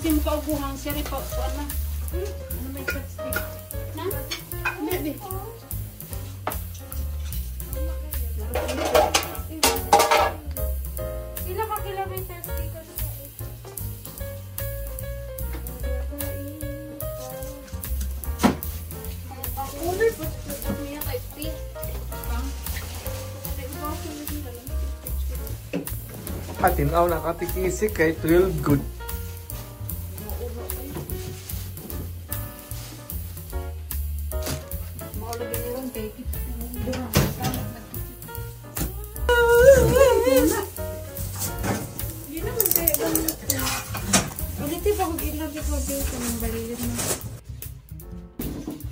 Kasi mukauguhan siya rin pa. Ano? Ano may chopstick? Na? Maybe. Pila ka kilometers dito sa Patinaw na katikisik kay 12 good.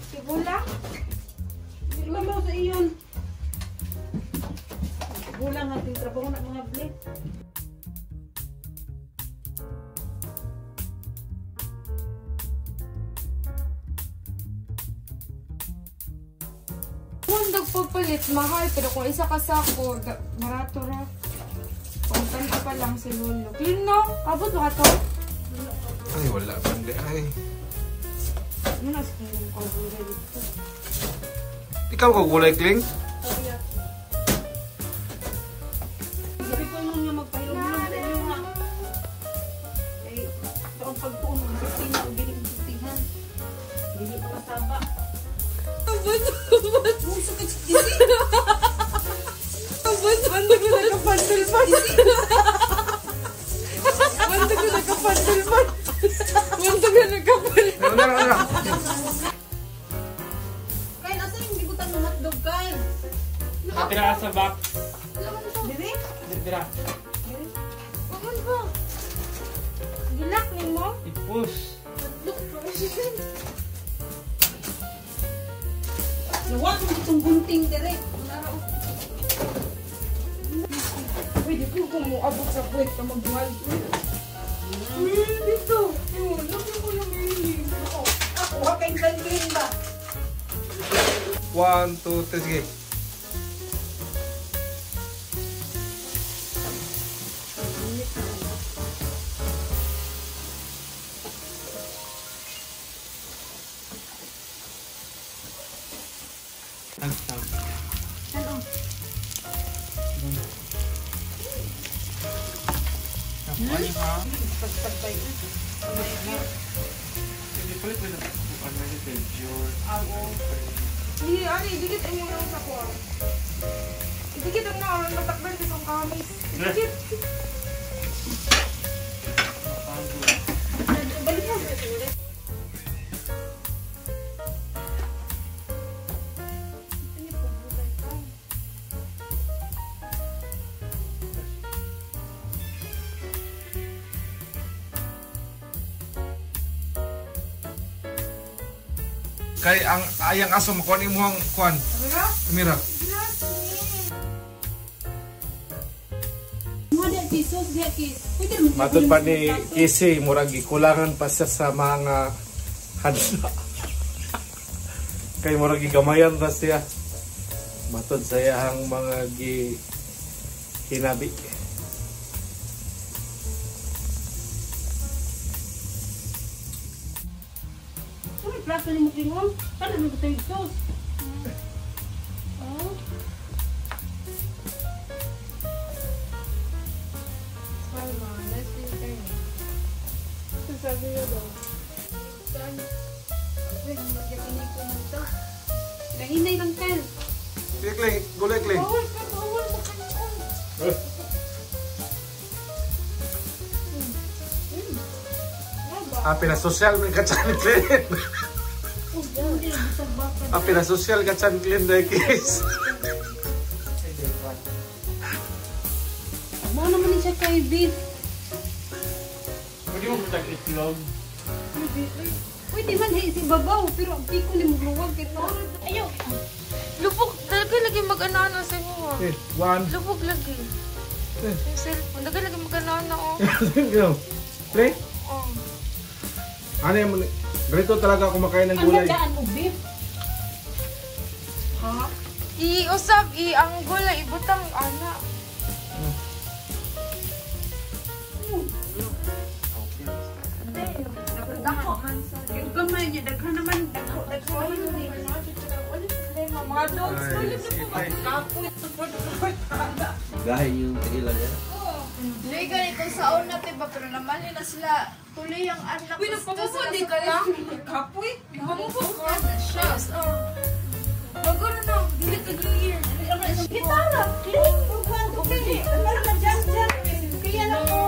Sigula? Sigula sa iyon. Sigula nga trabaho na mga blit. Kung nagpagpalit, mahal. Pero kung isa ka sako, barato ra. Kung tanda pa lang si Lolo. Clean no? Abot ba ka to? Ay, wala. Bandi. Ay. Ano na sa kung kagulay dito? Ikaw kagulay, Kling? Sabi ko nung nga magpahilom-hilom sa inyo nga. Eh, taong pagpuon, magsutina o dili magsutinhan. Dili makasaba. Kay nasa yung gibutan ng hotdog kay? Tira sa box. Dili? Dira. Ano ba? Gilak ni mo? I-push. Nawa kong itong gunting dire. Pwede ko kung muabot sa puwet na magbuhal. Dito. Lagi ko yung hiling. Ako, kay green ba? 1, 2, 3, sige. Ano? Hindi, ano, idikit ang yung sa kuha. Idikit ang na, matakban sa isang kamis. Idikit. Balik mo. Kay ang ayang aso makuha ni mo ang kuan. Kamera. Matod pa ni Casey, murag gikulangan pa siya sa mga hadla. Kay murag gigamayan ra siya. Matod sa iyang mga gi hinabi. Plato ni mo para mo tayo sauce. Oh. Palma, let's filter. Sabi niya daw. Wait, magyakinig ko man to. Nahinay lang tel. Sige, Kling. Gulay, Kling. Bawal ka, bawal mo kayo. Ah, pinasosyal mo ka chan Kling. Ah, pinasosyal ka chan Kling dahil kiss. Mo naman siya kay beef. Pwede mo butag itlog? Pwede man hey, si babaw, pero di ko ni magluwag kito. Ayaw. Lubog, talaga lagi mag-anana sa mo. Eh, one. Lubog lagi. Eh. Yung cellphone, talaga lagi mag-anana oh. Play? Oh. Ano yung, ganito talaga kumakain ng gulay. Ang daan mo beef? Ha? I-usab, i-anggol, ibutang, ana. Dogs. Ay, Tulog na po ba? ay. Kapoy. Gahin yung tequila niya. Dili ganito sa una, diba? Pero namali na sila. Tuloy ang anak. Uy, nagpamupo, di ka lang. Kapoy. Nagpamupo ka. Yes, oh. Bago na na. Dili ka New Year. Gitara. Clean. Kaya lang mo.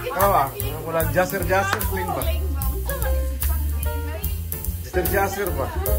Ikaw ah, wala jasir jasir clean ba? Jasir jasir ba? Ano,